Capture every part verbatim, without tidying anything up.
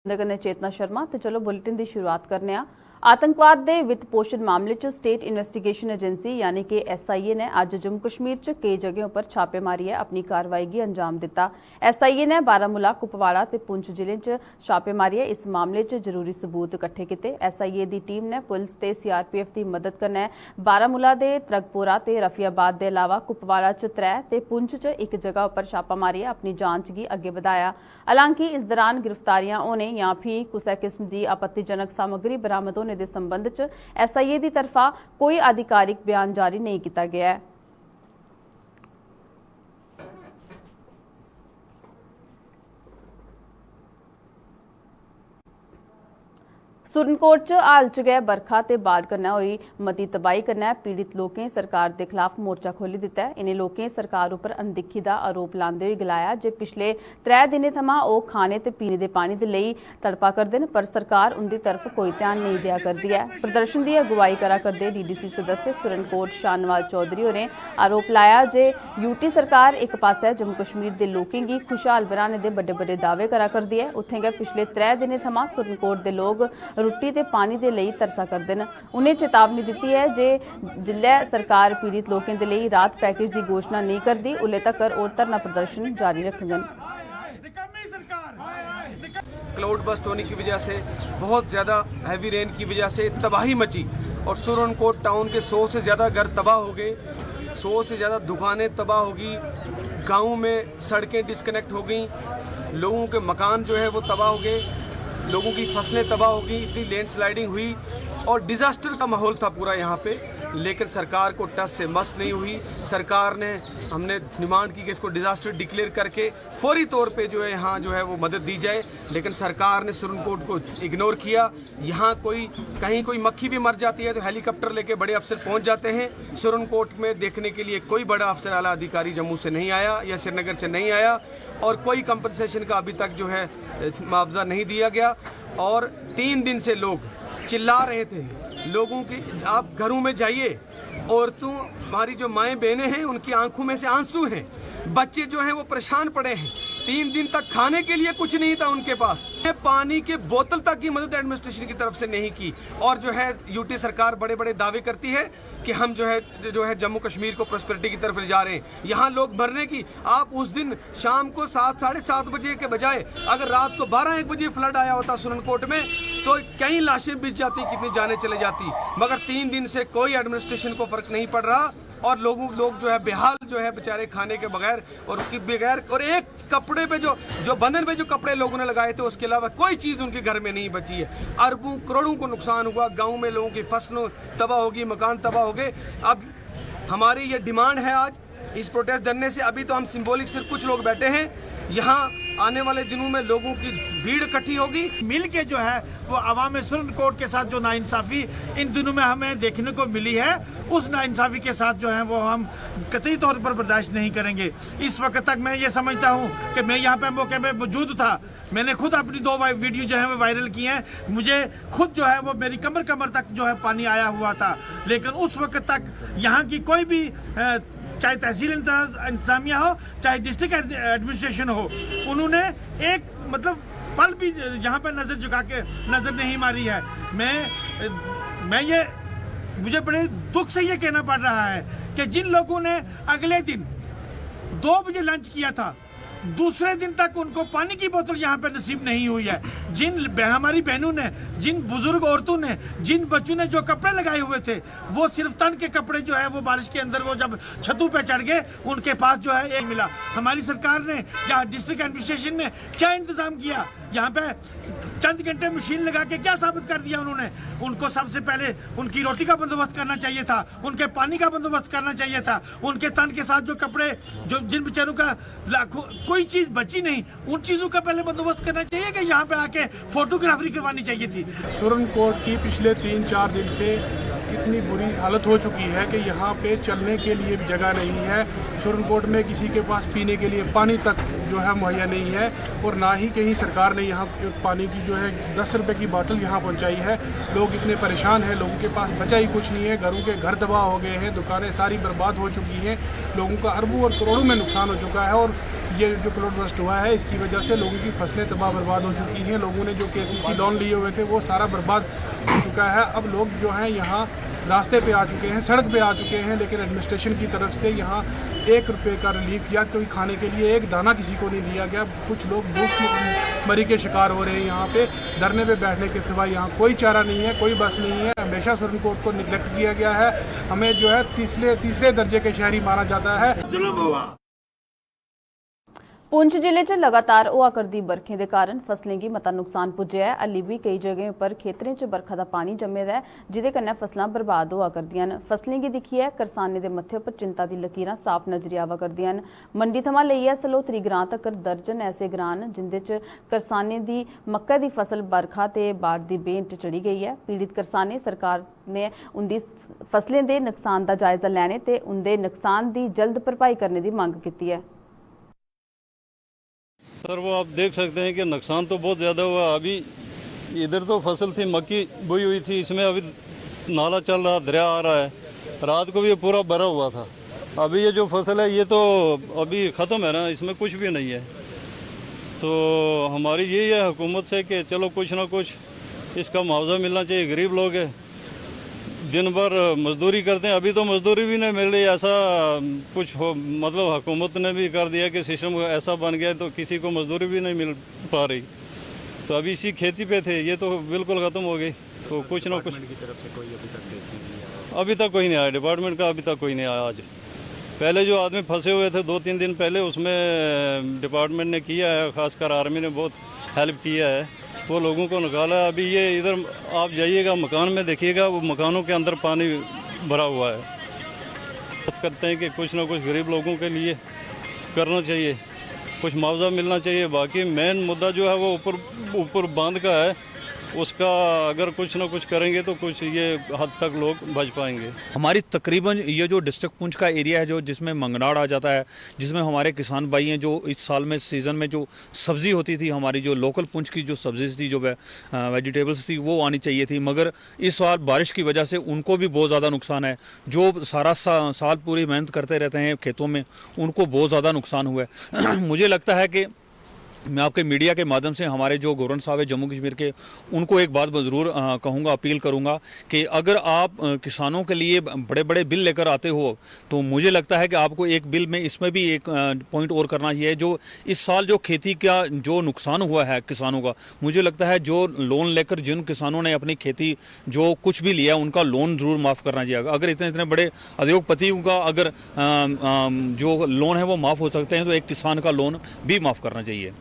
तुं'दे कन्नै चेतना शर्मा। ते चलो, बुलेटिन दी शुरुआत करने आं। आतंकवाद दे वित्त पोषण मामले च स्टेट इन्वेस्टिगेशन एजेंसी यानी कि एसआईए ने अज्ज जम्मू कश्मीर च केई जगहें उप्पर छापे मारियै अपनी कार्रवाई गी अंजाम दित्ता। एसआईए ने बारामूला, कुपवाड़ा ते पुंछ जिलें च छापे मारियै इस मामले च जरूरी सबूत कट्ठे कीते। एसआईए दी टीम ने पुलस ते सीआरपीएफ दी मदद कन्नै बारामूला दे त्रगपोरा ते रफियाबाद दे अलावा कुपवाड़ा च त्रै ते पुंछ च इक जगह उप्पर छापा मारियै अपनी जांच गी अग्गें बधाया। हालांकि इस दरान गिरफ्तारियां होने जां फ्ही कुसै किस्म दी आपत्तिजनक सामग्री बरामद होने दे संबंध च एसआईए दी तरफा कोई आधिकारिक बयान जारी नेईं कीता गेआ ऐ। सुरनकोट च हाल च गै बरखा ते बाढ़ कन्नै होई मती तबाही कन्नै पीड़ित लोकें सरकार दे खलाफ मोर्चा खोह्ल्ली दित्ता ऐ। इ'नें लोकें सरकार उप्पर अनदिक्खी दा आरोप लांदे होई गलाया जे पिछले त्रै दिनें थमां ओह् खाने ते पीने दे पानी दे लेई तड़पा करदे न, पर सरकार उं'दी तरफ कोई ध्यान नेईं देआ करदी ऐ। प्रदर्शन दी अगुवाई करा करदे डीडीसी सदस्य सुरनकोट शाहनवाज चौधरी होरें आरोप लाया जे यूटी सरकार इक पासै जम्मू कश्मीर दे लोकें गी खुशहाल बनाने दे बड्डे-बड्डे दावे करा करदी ऐ, उत्थें गै पिछले त्रै दिनें थमां सुरनकोट दे लोक रुट्टी ते पानी दे लेई तरसा करदे न। उ'नें चेतावनी दित्ती ऐ जे जिल्लै सरकार पीड़ित लोकें दे लेई राहत पैकेज दी घोशणा नेईं करदी, उल्ले तगर ओह् धरना प्रदर्शन जारी रखङन। क्लाउड बस्ट होने की वजह से, बहुत ज़्यादा हैवी रेन की वजह से तबाही मची और सुरनकोट टाउन के सौ से ज़्यादा घर तबाह हो गए, सौ से ज़्यादा दुकानें तबाह होगी, गाँव में सड़कें डिस्कनेक्ट हो गई, लोगों के मकान जो है वो तबाह हो गए, लोगों की फसलें तबाह हो गई, इतनी लैंडस्लाइडिंग हुई और डिज़ास्टर का माहौल था पूरा यहाँ पे। लेकिन सरकार को टस से मस नहीं हुई। सरकार ने, हमने डिमांड की कि इसको डिज़ास्टर डिक्लेयर करके फौरी तौर पे जो है यहाँ जो है वो मदद दी जाए, लेकिन सरकार ने सुरनकोट को इग्नोर किया। यहाँ कोई, कहीं कोई मक्खी भी मर जाती है तो हेलीकॉप्टर लेके बड़े अफसर पहुँच जाते हैं। सुरनकोट में देखने के लिए कोई बड़ा अफसर, आला अधिकारी जम्मू से नहीं आया या श्रीनगर से नहीं आया और कोई कंपनसेशन का अभी तक जो है मुआवजा नहीं दिया गया। और तीन दिन से लोग चिल्ला रहे थे, लोगों की, आप घरों में जाइए, औरतों, हमारी जो माएँ बहनें हैं, उनकी आंखों में से आंसू हैं, बच्चे जो हैं वो परेशान पड़े हैं। तीन दिन तक खाने के लिए कुछ नहीं था उनके पास। पानी के बोतल तक की मदद एडमिनिस्ट्रेशन की तरफ से नहीं की। और जो है, यूटी सरकार बड़े बड़े दावे करती है कि हम जो है, जो है, जम्मू कश्मीर को प्रॉस्पेरिटी की तरफ ले जा रहे हैं। यहाँ लोग मरने की, आप उस दिन शाम को सात, साढ़े सात बजे के बजाय अगर रात को बारह एक बजे फ्लड आया होता सुरनकोट में, तो कई लाशें बिछ जाती, कितनी जानें चले जाती। मगर तीन दिन से कोई एडमिनिस्ट्रेशन को फर्क नहीं पड़ रहा और लोगों, लोग जो है, बेहाल जो है बेचारे, खाने के बगैर और कि बगैर, और एक कपड़े पे जो, जो बंधन पे जो कपड़े लोगों ने लगाए थे, उसके अलावा कोई चीज़ उनके घर में नहीं बची है। अरबों करोड़ों को नुकसान हुआ, गाँव में लोगों की फसलों तबाह होगी, मकान तबाह हो गए। अब हमारी ये डिमांड है आज इस प्रोटेस्ट धरने से। अभी तो हम सिंबॉलिक सिर्फ कुछ लोग बैठे हैं, यहाँ आने वाले दिनों में लोगों की भीड़ इकट्ठी होगी। मिल के जो है, वो अवाम सुरनकोट के साथ जो नाइंसाफी इन दिनों में हमें देखने को मिली है, उस नाइंसाफी के साथ जो है, वो हम कतई तौर पर बर्दाश्त नहीं करेंगे। इस वक्त तक मैं ये समझता हूँ कि मैं यहाँ पे मौके पे मौजूद था, मैंने खुद अपनी दो वीडियो जो है, वो वायरल की हैं। मुझे खुद जो है, वो मेरी कमर, कमर तक जो है, पानी आया हुआ था। लेकिन उस वक्त तक यहाँ की कोई भी, अ, चाहे तहसील इंतजा-, इंतजामिया हो, चाहे डिस्ट्रिक्ट एड-, एडमिनिस्ट्रेशन हो, उन्होंने एक, मतलब, पल भी यहाँ पर नज़र झुका के नज़र नहीं मारी है। मैं, अ, मैं ये, मुझे बड़े दुख से ये कहना पड़ रहा है कि जिन लोगों ने अगले दिन दो बजे लंच किया था, दूसरे दिन तक उनको पानी की बोतल यहाँ पे नसीब नहीं हुई है। जिन बह-, हमारी बहनों ने, जिन बुजुर्ग औरतों ने, जिन बच्चों ने जो कपड़े लगाए हुए थे, वो सिर्फ तन के कपड़े जो है, वो बारिश के अंदर वो जब छतों पे चढ़ गए, उनके पास जो है, एक मिला। हमारी सरकार ने या डिस्ट्रिक्ट एडमिनिस्ट्रेशन ने क्या इंतज़ाम किया? यहाँ पे चंद घंटे मशीन लगा के क्या साबित कर दिया उन्होंने? उनको सबसे पहले उनकी रोटी का बंदोबस्त करना चाहिए था, उनके पानी का बंदोबस्त करना चाहिए था, उनके तन के साथ जो कपड़े, जो, जिन बेचारों का लाखों, कोई चीज़ बची नहीं, उन चीज़ों का पहले बंदोबस्त करना चाहिए कि यहाँ पे आके फोटोग्राफरी करवानी चाहिए थी। सुरनकोट की पिछले तीन चार दिन से इतनी बुरी हालत हो चुकी है कि यहाँ पे चलने के लिए भी जगह नहीं है। सुरनकोट में किसी के पास पीने के लिए पानी तक जो है मुहैया नहीं है और ना ही कहीं सरकार ने यहाँ पानी की जो है दस रुपये की बॉटल यहाँ पहुँचाई है। लोग इतने परेशान हैं, लोगों के पास बचा ही कुछ नहीं है। घरों के घर तबाह हो गए हैं, दुकानें सारी बर्बाद हो चुकी हैं, लोगों का अरबों और करोड़ों में नुकसान हो चुका है और ये जो क्लाउड बर्स्ट हुआ है, इसकी वजह से लोगों की फसलें तबाह बर्बाद हो चुकी हैं। लोगों ने जो केसीसी लोन लिए हुए थे, वो सारा बर्बाद हो चुका है। अब लोग जो हैं, यहाँ रास्ते पे आ चुके हैं, सड़क पे आ चुके हैं, लेकिन एडमिनिस्ट्रेशन की तरफ से यहाँ एक रुपये का रिलीफ या कोई खाने के लिए एक दाना किसी को नहीं दिया गया। कुछ लोग भूख मरी के शिकार हो रहे हैं। यहाँ पे धरने पे बैठने के सिवा यहाँ कोई चारा नहीं है, कोई बस नहीं है। हमेशा सुरनकोट को निगलेक्ट किया गया है। हमें जो है तीसरे तीसरे दर्जे के शहरी माना जाता है। पुंछ जिले च लगातार होआ करदी बरखें दे कारण फसलें गी मता नुकसान पुज्जेआ ऐ। हल्ली बी केई जगहें उप्पर खेतरें च बरखा दा पानी जम्मे दा ऐ, जिदे कन्नै फसलां बर्बाद होआ करदियां न। फसलें गी दिक्खियै करसानें दे मत्थे उप्पर चिंता दी लकीरां साफ नजरी आवा करदियां न। मंडी थमां लेइयै सलोतरी ग्रां तगर दर्जन ऐसे ग्रां न, जिंदे च करसानें दी मक्कै दी फसल बरखा ते बाढ़ दी बेंट चढ़ी गेई ऐ। पीड़ित करसानें सरकार ने उंदी फसलें दे नुकसान दा जायजा लैने ते उंदे नुकसान दी जल्द भरपाई करने दी मंग कीती ऐ। सर, वो आप देख सकते हैं कि नुकसान तो बहुत ज़्यादा हुआ। अभी इधर तो फसल थी, मक्की बोई हुई थी, इसमें अभी नाला चल रहा, दरिया आ रहा है। रात को भी ये पूरा भरा हुआ था। अभी ये जो फसल है, ये तो अभी ख़त्म है ना, इसमें कुछ भी नहीं है। तो हमारी यही है हुकूमत से कि चलो, कुछ ना कुछ इसका मुआवजा मिलना चाहिए। गरीब लोग हैं, दिन भर मजदूरी करते हैं, अभी तो मजदूरी भी नहीं मिल रही। ऐसा कुछ हो, मतलब, हुकूमत ने भी कर दिया कि सिस्टम ऐसा बन गया, तो किसी को मजदूरी भी नहीं मिल पा रही। तो अभी इसी खेती पे थे, ये तो बिल्कुल ख़त्म हो गई। तो कुछ ना कुछ डिपार्टमेंट की तरफ से कोई अभी तक देखने नहीं आया? अभी तक कोई नहीं आया, डिपार्टमेंट का अभी तक कोई नहीं आया। आज पहले जो आदमी फंसे हुए थे दो तीन दिन पहले, उसमें डिपार्टमेंट ने किया है, खासकर आर्मी ने बहुत हेल्प किया है। वो लोगों को निकाला है। अभी ये इधर आप जाइएगा, मकान में देखिएगा, वो मकानों के अंदर पानी भरा हुआ है। उम्मीद करते हैं कि कुछ ना कुछ गरीब लोगों के लिए करना चाहिए, कुछ मुआवजा मिलना चाहिए। बाकी मेन मुद्दा जो है, वो ऊपर ऊपर बांध का है। उसका अगर कुछ ना कुछ करेंगे, तो कुछ ये हद तक लोग बच पाएंगे। हमारी तकरीबन ये जो डिस्ट्रिक्ट पुंछ का एरिया है, जो जिसमें मंगनाड़ आ जाता है, जिसमें हमारे किसान भाई हैं, जो इस साल में सीज़न में जो सब्ज़ी होती थी, हमारी जो लोकल पुंछ की जो सब्ज़ीज थी, जो वे वेजिटेबल्स थी, वो आनी चाहिए थी, मगर इस साल बारिश की वजह से उनको भी बहुत ज़्यादा नुकसान है। जो सारा सा, साल पूरी मेहनत करते रहते हैं खेतों में, उनको बहुत ज़्यादा नुकसान हुआ है। मुझे लगता है कि मैं आपके मीडिया के माध्यम से हमारे जो गवर्नर साहब है जम्मू कश्मीर के, उनको एक बात मैं ज़रूर कहूँगा, अपील करूँगा कि अगर आप किसानों के लिए बड़े बड़े बिल लेकर आते हो, तो मुझे लगता है कि आपको एक बिल में इसमें भी एक पॉइंट और करना चाहिए। जो इस साल जो खेती का जो नुकसान हुआ है किसानों का, मुझे लगता है जो लोन लेकर जिन किसानों ने अपनी खेती जो कुछ भी लिया, उनका लोन ज़रूर माफ़ करना चाहिए। अगर इतने इतने बड़े उद्योगपतियों का अगर जो लोन है वो माफ़ हो सकते हैं, तो एक किसान का लोन भी माफ़ करना चाहिए।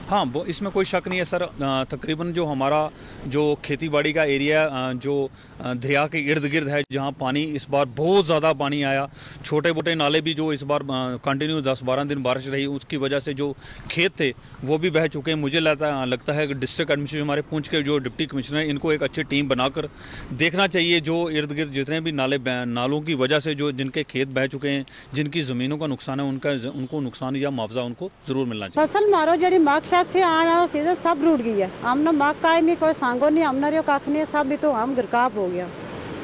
हाँ, इसमें कोई शक नहीं है सर। तकरीबन जो हमारा जो खेती बाड़ी का एरिया जो दरिया के इर्द गिर्द है, जहाँ पानी इस बार बहुत ज़्यादा पानी आया, छोटे मोटे नाले भी जो इस बार कंटिन्यू दस बारह दिन बारिश रही, उसकी वजह से जो खेत थे वो भी बह चुके हैं। मुझे लगता लगता है कि डिस्ट्रिक्ट एडमिनिस्ट्रेशन, हमारे पुंछ के जो डिप्टी कमिश्नर हैं, इनको एक अच्छी टीम बनाकर देखना चाहिए। जो इर्द गिर्द जितने भी नाले, नालों की वजह से जो जिनके खेत बह चुके हैं, जिनकी ज़मीनों का नुकसान है, उनका उनको नुकसान या मुआवजा उनको ज़रूर मिलना चाहिए। फसल मारो, जेह्ड़ी मक्क शक्क थी, आने वाला सीजन सब रुढ़ गई है। हमने मक्क का ही नहीं, कोई सांगो नहीं, हमने रियो कख नहीं, सब भी तो हम गिरकाप हो गया।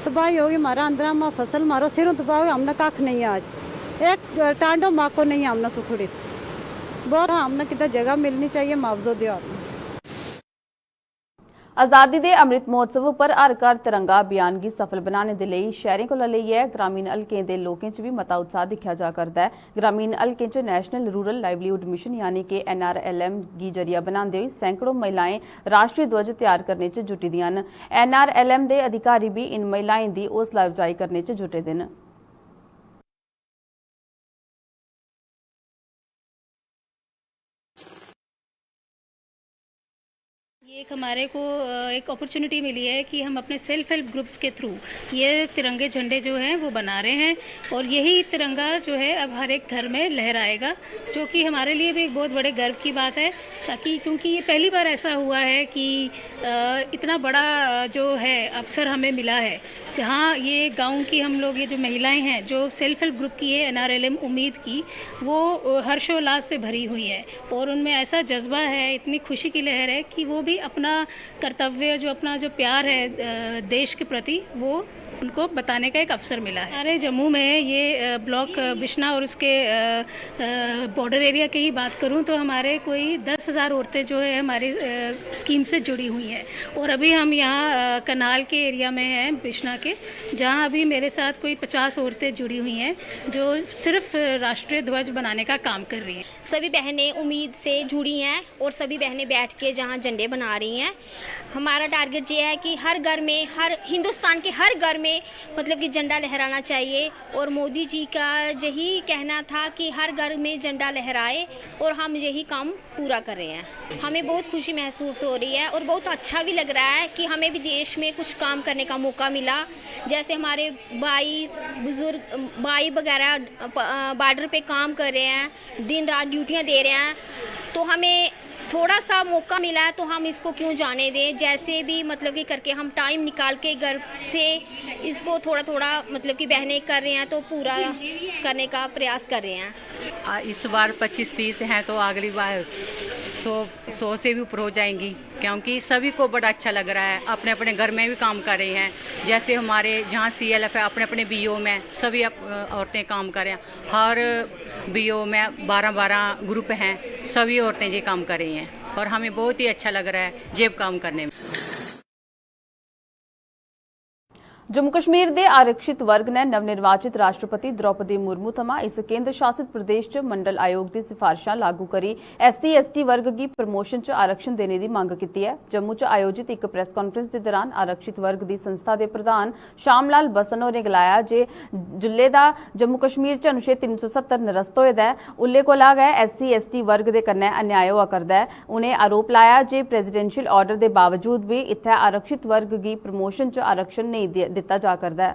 तबाही होगी, हमारा अंदर हम फसल मारो, सिरों तबाह हो गया, हमने कख नहीं है आज। एक टांडो मक्क को नहीं हमने सुखड़ी। बहुत हमने कितना जगह मिलनी चाहिए, मुआवजो दियो आपने। आजादी दे अमृत महोत्सव उप्पर हर घर तिरंगा अभियान गी सफल बनाने दे लेई शैहरें कोला लेइयै ग्रामीण हलकें दे लोकें च बी मता उत्साह दिक्खेआ जा करदा ऐ। ग्रामीण हलकें च National Rural Livelihood Mission यानी के N R L M गी जरिया बनांदे होई सैकड़ों महिलाएं राष्ट्री ध्वज तैयार करने च जुटी दियां न। N R L M दे अधिकारी बी इन महिलाएं दी हौसला अफजाई करने च जुटे दे न। ये एक हमारे को एक अपॉर्चुनिटी मिली है कि हम अपने सेल्फ हेल्प ग्रुप्स के थ्रू ये तिरंगे झंडे जो हैं वो बना रहे हैं और यही तिरंगा जो है अब हर एक घर में लहराएगा, जो कि हमारे लिए भी एक बहुत बड़े गर्व की बात है। ताकि क्योंकि ये पहली बार ऐसा हुआ है कि इतना बड़ा जो है अवसर हमें मिला है, जहाँ ये गाँव की हम लोग, ये जो महिलाएं हैं जो सेल्फ हेल्प ग्रुप की है N R L M उम्मीद की, वो हर्षोल्लास से भरी हुई हैं और उनमें ऐसा जज्बा है, इतनी खुशी की लहर है कि वो भी अपना कर्तव्य, जो अपना जो प्यार है देश के प्रति, वो उनको बताने का एक अवसर मिला है। हमारे जम्मू में ये, अ, ब्लॉक, अ, बिश्ना और उसके, अ, अ, बॉर्डर एरिया की ही बात करूं तो हमारे कोई दस हज़ार औरतें जो है हमारी, अ, स्कीम से जुड़ी हुई हैं। और अभी हम यहाँ, अ, कनाल के एरिया में हैं बिश्ना के, जहाँ अभी मेरे साथ कोई पचास औरतें जुड़ी हुई हैं जो सिर्फ राष्ट्रीय ध्वज बनाने का काम कर रही हैं। सभी बहनें उम्मीद से जुड़ी हैं और सभी बहनें बैठ के जहाँ झंडे बना रही हैं। हमारा टारगेट ये है कि हर घर में, हर हिंदुस्तान के हर घर में, मतलब कि झंडा लहराना चाहिए। और मोदी जी का यही कहना था कि हर घर में झंडा लहराए, और हम यही काम पूरा कर रहे हैं। हमें बहुत खुशी महसूस हो रही है और बहुत अच्छा भी लग रहा है कि हमें भी देश में कुछ काम करने का मौका मिला। जैसे हमारे भाई बुजुर्ग, भाई वगैरह बॉर्डर पे काम कर रहे हैं, दिन रात ड्यूटियां दे रहे हैं, तो हमें थोड़ा सा मौका मिला है तो हम इसको क्यों जाने दें। जैसे भी, मतलब कि करके हम टाइम निकाल के घर से इसको थोड़ा थोड़ा, मतलब कि बहनें कर रहे हैं तो पूरा करने का प्रयास कर रहे हैं। आ, इस बार पच्चीस तीस हैं तो अगली बार सौ, सौ से भी ऊपर हो जाएंगी, क्योंकि सभी को बड़ा अच्छा लग रहा है। अपने अपने घर में भी काम कर रहे हैं, जैसे हमारे जहाँ सीएलएफ है, अपने अपने बीओ में सभी अप-, औरतें काम कर रहे हैं। हर बीओ में बारह बारह ग्रुप हैं, सभी औरतें ये काम कर रही हैं और हमें बहुत ही अच्छा लग रहा है ये काम करने में। जम्मू कश्मीर दे आरक्षित वर्ग ने नवनिर्वाचित राष्ट्रपति द्रौपदी मुर्मू थमां इस केंद्र शासित प्रदेश च मंडल आयोग दी सिफारशां लागू करी एससी एसटी वर्ग गी प्रमोशन च आरक्षण देने दी मंग कीती ऐ। जम्मू च आयोजित इक प्रेस कांफ्रेंस दे दौरान आरक्षित वर्ग दी संस्था दे प्रधान श्याम लाल बसन होरें गलाया जे जिल्ले दा जम्मू कश्मीर च अनुच्छेद तिन्न सौ सत्तर निरस्त होए दा ऐ, उल्ले कोला गै एससी एसटी वर्ग दे कन्नै अन्याय होआ करदा ऐ। उ'नें आरोप लाया जे प्रेसिडेंशियल आर्डर दे बावजूद बी इत्थै आरक्षित वर्ग गी प्रमोशन च आरक्षण नेईं दे-, दित्ता जा करदा ऐ।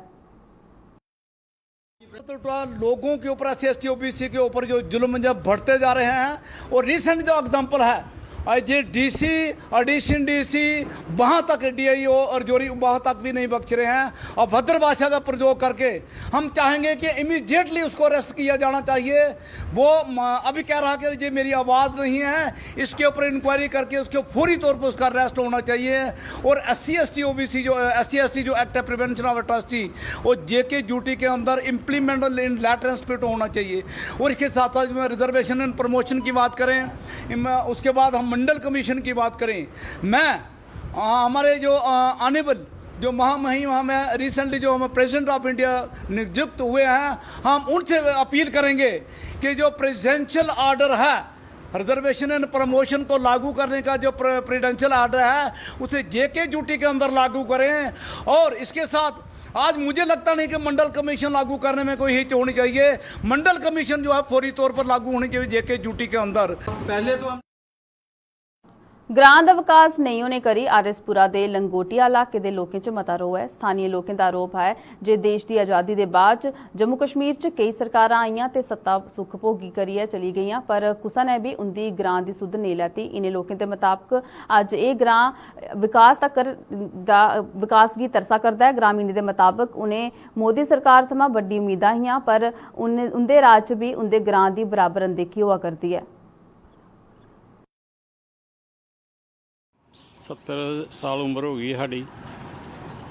तो लोगों के ऊपर, S C S T O B C के ऊपर जो जुल्म जब बढ़ते जा रहे हैं, और रिसेंट जो एग्जांपल है, आज ये D C, additional D C, वहाँ तक डी आई ओ और जोरी वहाँ तक भी नहीं बख्श रहे हैं। अभद्र भाषा का प्रयोग करके हम चाहेंगे कि इमीडिएटली उसको अरेस्ट किया जाना चाहिए। वो म-, अभी कह रहा कि ये मेरी आवाज़ नहीं है, इसके ऊपर इंक्वायरी करके उसके फौरी तौर पर उसका अरेस्ट होना चाहिए। और S C S T O B C जो, एस सी एस टी जो एक्ट है, प्रिवेंशन ऑफ एट्रॉसिटी, वो जे के ड्यूटी के अंदर इम्प्लीमेंट इन लेटरेंस पे तो होना चाहिए। और इसके साथ साथ में रिजर्वेशन एंड प्रमोशन की बात करें, इम-, उसके बाद हम मंडल कमीशन की बात करें, मैं, आ, हमारे जो ऑनेबल जो महामहिम हमें रिसेंटली जो हम प्रेसिडेंट ऑफ इंडिया नियुक्त हुए हैं, हम उनसे अपील करेंगे कि जो प्रेसिडेंशियल ऑर्डर है, रिजर्वेशन एंड प्रमोशन को लागू करने का जो प्रेसिडेंशियल ऑर्डर है, उसे जे के ड्यूटी के अंदर लागू करें। और इसके साथ आज मुझे लगता नहीं कि मंडल कमीशन लागू करने में कोई हिच होनी चाहिए। मंडल कमीशन जो है, फौरी तौर पर लागू होनी चाहिए जे के ड्यूटी के अंदर। पहले तो हम ग्रां दा विकास नेई होने करी आर एस पुरा दे लंगोटिया इलाके दे लोकें च मता रोह ऐ। स्थानीय लोकें दा आरोप ऐ जे देश दी आजादी दे बाद च जम्मू कश्मीर च केई सरकारां आइयां ते सत्ता सुख भोगी करियै चली गेइयां, पर कुसै ने बी उंदी ग्रां दी सुध नेई लैती। इनें लोकें दे मताबक अज्ज एह ग्रां विकास तकर दा विकास गी तरसा करदा ऐ। ग्रामीणें दे मताबक उनें मोदी सरकार थमां बड्डी उम्मीदां हियां, पर उंदे राज च बी उंदे ग्रां दी बराबर अनदेखी होआ करदी ऐ। सत्तर साल उम्र हो गई साढ़ी,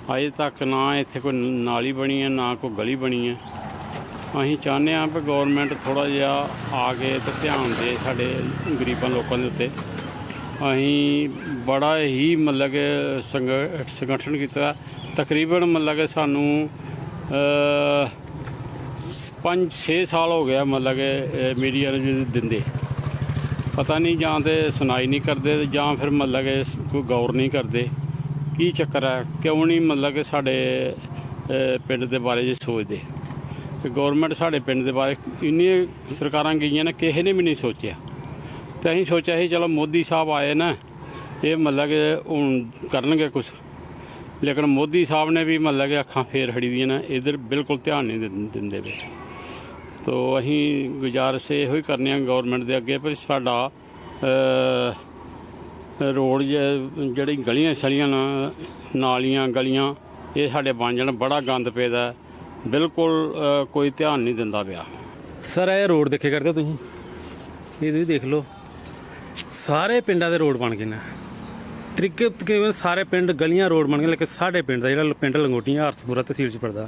अजें तक ना इत्थै कोई नाली बनी ऐ, ना कोई गली बनी ऐ। असीं चाह्न्ने आं कि गौरमैंट थोह्ड़ा जेहा आ के ते ध्यान दे साढ़े गरीबां लोकां दे उत्ते। असीं बड़ा ही, मतलब कि, संग-, संगठन कीते दा, तकरीबन, मतलब कि, सानूं, अ, पंज छे साल हो गया, मतलब कि, एह् मीडिया ने जो दिंदे, पता निं जां ते सुनाई निं करदे ते जां फिर, मतलब कि, कोई गौर निं करदे। की चक्कर ऐ, क्यों निं, मतलब कि, साढ़े, एह्, पिंड दे बारे च सोचदे? ते गौरमैंट साढ़े पिंड दे बारे, इन्नियां सरकारां गेइयां न, किसे ने बी निं सोचेआ। ते असीं सोचेआ ही, चलो, मोदी साह्ब आए न, एह्, मतलब कि, हून करन गै कुछ। लेकिन मोदी साह्ब ने बी, मतलब कि, अक्खां फेर छड़ी दियां न, इद्धर बिल्कुल ध्यान निं दिन-, दिंदे पे। तो असीं गुजारिश एह् ही करने आं गौरमैंट दे अग्गें, पर साढ़ा, अ, रोड ज-, जेह्ड़ी गलियां शलियां न, नालियां, गलियां, एह् साढ़े बन जान, बड़ा गंद पेदा ऐ, बिल्कुल, अ, कोई ध्यान निं दिंदा पेआ। सर, एह् रोड दिक्खे करदे तुसीं, एह् तुसीं दिक्ख लो, सारे पिंडा दे रोड बन गे न। तकरीबन तकरीबन सारे पिंड, गलियां, रोड बन गए, लेकिन साढ़े पिंड दा जेह्ड़ा पिंड लंगोटियां, हरसपुरा तसील च पड़दा,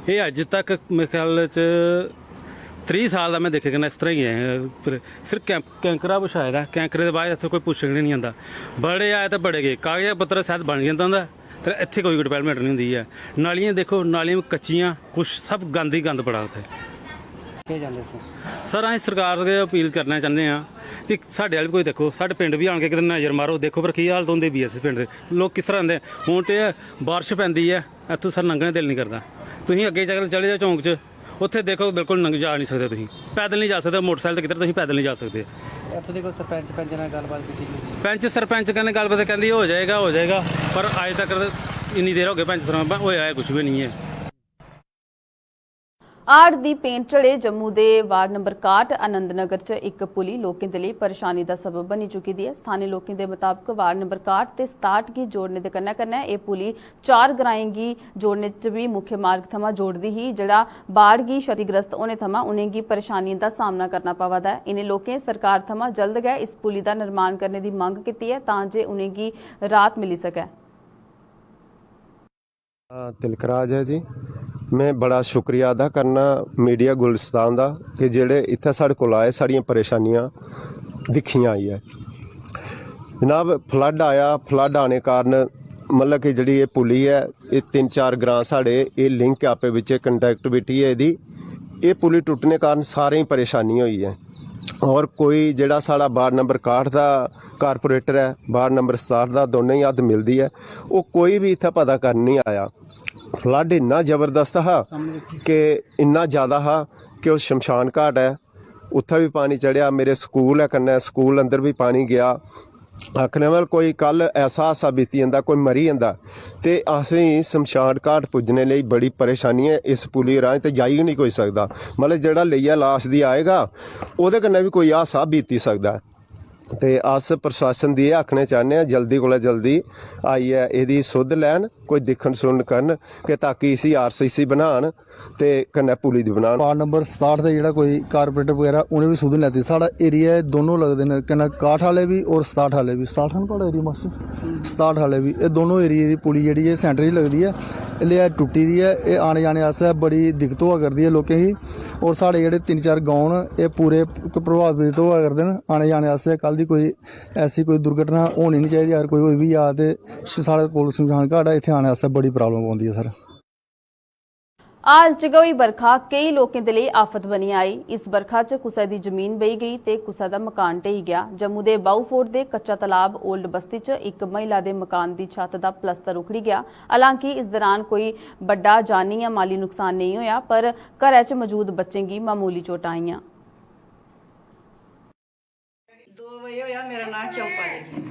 एह् अज्ज तक मेरे ख्याल च त्रीह् साल दा में दिक्खे कन्नै इस तरह गै ऐ। पर सिर्फ कैं-, कैंकरा बछाए दा, कैंकरे दे बाद इत्थै कोई पुच्छे निं आंदा। बड़े आए ते बड़े गे, कागज पत्तर शायद बन जंदा होंदा, ते इत्थै कोई development निं होंदी ऐ। नालियां दिक्खो, नालियां बी कच्चियां, कुछ सब गंद ही गंद पड़ा उत्थै। केह् चांह्दे तुस? सर, अस सरकार अग्गें अपील करना चांह्दे आं कि साढ़े आह्ली कोई दिक्खो, साढ़े पिंड बी आन के किते नजर मारो, दिक्खो पर की हालत होंदी बी ऐ इस पिंड दे, लोक किस तरह रौंह्दे। हून ते बारिश पैंदी ऐ, इत्थूं सर लंघने दा दिल निं करदा। तुसीं अग्गें चल-, चली जाओ चौंक च, उत्थै दिक्खो बिल्कुल लंघ-, जा निं सकदे तुसीं, पैदल निं जा सकदे, मोटरसाइकिल ते किद्धर, तुसीं पैदल निं जा सकदे। इत्थूं दे कोई सरपंच पंच ने गल्लबात कीती? पैंच सरपंच कन्नै गल्लबात कहंदी हो जाएगा, हो जाएगा, पर अज्ज तक इन्नी देर हो गई पैंच सरपंच, होया ऐ कुछ बी निं ऐ। हाड़ दी पेंट झड़े जम्मू दे वार्ड नंबर काह्ट आनंद नगर च इक पुली लोकें दे लेई परेशानी दा सबब बनी चुकी दी ऐ। स्थानी लोकें दे मताबक वार्ड नंबर काह्ट ते सताह्ट गी जोड़ने दे कन्नै-कन्नै एह् पुली चार ग्राएं गी जोड़ने च बी मुख्य मार्ग थमां जोड़दी ही, जेह्ड़ा बाढ़ गी क्षतिग्रस्त होने थमां उ'नेंगी परेशानियें दा सामना करना पवा दा ऐ। इ'नें लोकें सरकार थमां जल्द गै इस पुली दा निर्माण करने दी मंग कीती ऐ तां जे उ'नेंगी राहत मिली सकै। हाँ, तिलकराज ऐ जी। में बड़ा शुक्रिया अदा करना मीडिया गुलिस्तान दा कि जेह्ड़े इत्थै साढ़े कोल आए, साढ़ियां परेशानियां दिक्खियां आइयै। जनाब, फ्लड आया, फ्लड आने कारण मतलब कि जेह्ड़ी एह् पुली ऐ, एह् तिन्न चार ग्रांऽ साढ़े, एह् लिंक ऐ आपे बिच्चें, कनैक्टिविटी ऐ एह्दी। एह् पुली टुट्टने कारण सारें गी परेशानी होई ऐ। होर कोई जेह्ड़ा साढ़ा वार्ड नंबर काह्ट दा कारपोरेटर ऐ, वार्ड नंबर सताह्ट दा, दोनें गी हद्द मिलदी ऐ, ओह् कोई बी इत्थै पता करन निं आया। फ्लड इन्ना जबरदस्त हा कि इन्ना जैदा हा कि ओह् शमशान घाट ऐ, उत्थै बी पानी चढ़ेआ, मेरे स्कूल ऐ कन्नै, स्कूल अंदर बी पानी गेआ। आखने दा मतलब कोई कल ऐसा हादसा बीती जंदा, कोई मरी जंदा ते असेंगी शमशान घाट पुज्जने लेई बड़ी परेशानी ऐ। इस पुली राहें ते जाई गै निं कोई सकदा, मतलब जेह्ड़ा लेइयै लाश दी आएगा ओह्दे कन्नै बी कोई हादसा बीती सकदा ऐ। ते अस प्रशासन दी एह् आखना चाह्न्ने आं जल्दी कोला जल्दी आइयै एह्दी सुध लैन, कोई दिक्खन सुनन करन कि ताकि इसी आरसीसी बनान ते कन्नै पुली दी बनान। वार्ड नंबर सताह्ट दा जेह्ड़ा कोई कारपोरेटर बगैरा उ'नें बी सुध निं लैती। साढ़ा एरिया एह् दोनों लगदे न, कन्नै काह्ट आह्ले बी होर सताह्ट आह्ले बी। सताह्ट हा ना थुआढ़ा एरिया मास्टर? सताह्ट आह्ले बी। एह् दोनों एरिये दी पुली जेह्ड़ी ऐ सैंटर च लगदी ऐ, एह् लेआ टुट्टी दी ऐ। एह् आने जाने आस्तै बड़ी दिक्कत होआ करदी ऐ लोकें गी। होर साढ़े जेह्ड़े तिन्न चार गांव न एह् पूरे प्रभावित होआ करदे न आने जाने आस्तै। कल दी कोई ऐसी कोई दुर्घटना होनी निं चाहिदी। अगर कोई होई बी जा ते साढ़े कोल शमशान घाट ऐ, इत्थै आने आस्तै बड़ी प्राब्लम पौंदी ऐ सर। हाल च गै होई बरखा केई लोकें दे लेई आफत बनी आई। इस बरखा च कुसै दी जमीन बेही गेई ते कुसै दा मकान ढेई गेआ। जम्मू दे बाऊ फोर्ट दे कच्चा तलाब ओल्ड बस्ती च इक महिला दे मकान दी छत्त दा प्लस्तर उखड़ी गेआ। हालांकि इस दरान कोई बड्डा जानी जां माली नुकसान नेई होआ, पर घरै च मजूद बच्चें गी मामूली चोटां आइयां। दो बजे होआ, मेरा नांऽ चंपा देवी।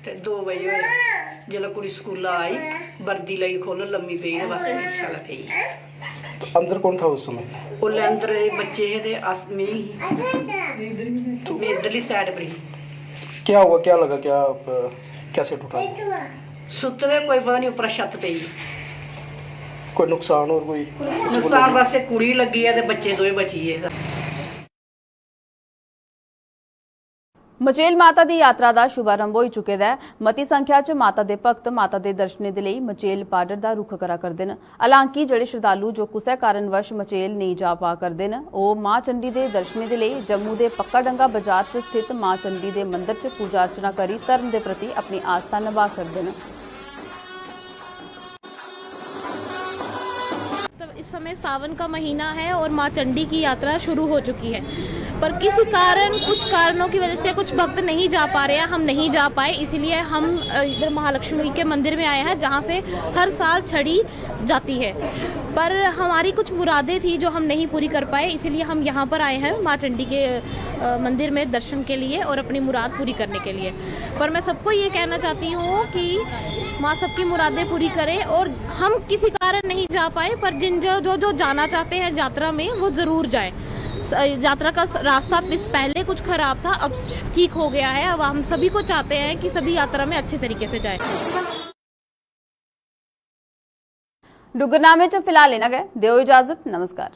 ते दो बजे होआ, जिसलै कुड़ी स्कूला आई, बर्दी लगी खोलन, लम्मी पेई ते बस इस्सै लै पेई। अंदर कौन था उस समय? उसलै अंदर एह् बच्चे हे ते अस, में ही। में इद्धरली साइड पर ही। क्या हुआ, क्या लगा, क्या, कैसे टूटा? सुत्ते दे, कोई पता निं उप्परा छत्त पेई। कोई नुकसान होर कोई? नुकसान बस इक कुड़ी लग्गी ऐ ते बच्चे दोए बची गे। मचेल माता दी यात्रा दा शुभारंभ होई चुके दा ऐ। मती संख्या च माता दे भक्त माता दे दर्शनें दे लेई मचेल बार्डर दा रुख करा करदे न। हालांकि जेह्ड़े श्रद्धालु जो कुसै कारणवश मचेल नेई जा पा करदे न, ओह् मां चंडी दे दर्शनें दे लेई जम्मू दे पक्का डंगा बजार च स्थित मां चंडी दे मंदर च पूजा अर्चना करी धर्म दे प्रति अपनी आस्था नभा करदे न। इस समय सावन का महीना है और माँ चंडी की यात्रा शुरू हो चुकी है, पर किसी कारण, कुछ कारणों की वजह से कुछ भक्त नहीं जा पा रहे हैं, हम नहीं जा पाए, इसीलिए हम इधर महालक्ष्मी के मंदिर में आए हैं, जहाँ से हर साल छड़ी जाती है। पर हमारी कुछ मुरादें थी जो हम नहीं पूरी कर पाए, इसीलिए हम यहाँ पर आए हैं माँ चंडी के मंदिर में दर्शन के लिए और अपनी मुराद पूरी करने के लिए। पर मैं सबको ये कहना चाहती हूँ कि माँ सबकी मुरादें पूरी करें और हम किसी कारण नहीं जा पाए, पर जिन जो जो, जो जाना चाहते हैं यात्रा में, वो ज़रूर जाएं। यात्रा का रास्ता इस पहले कुछ ख़राब था, अब ठीक हो गया है। अब हम सभी को चाहते हैं कि सभी यात्रा में अच्छे तरीके से जाएं। डुग्गरनामे च फिलहाल इन्ना गै। देओ इजाजत। नमस्कार।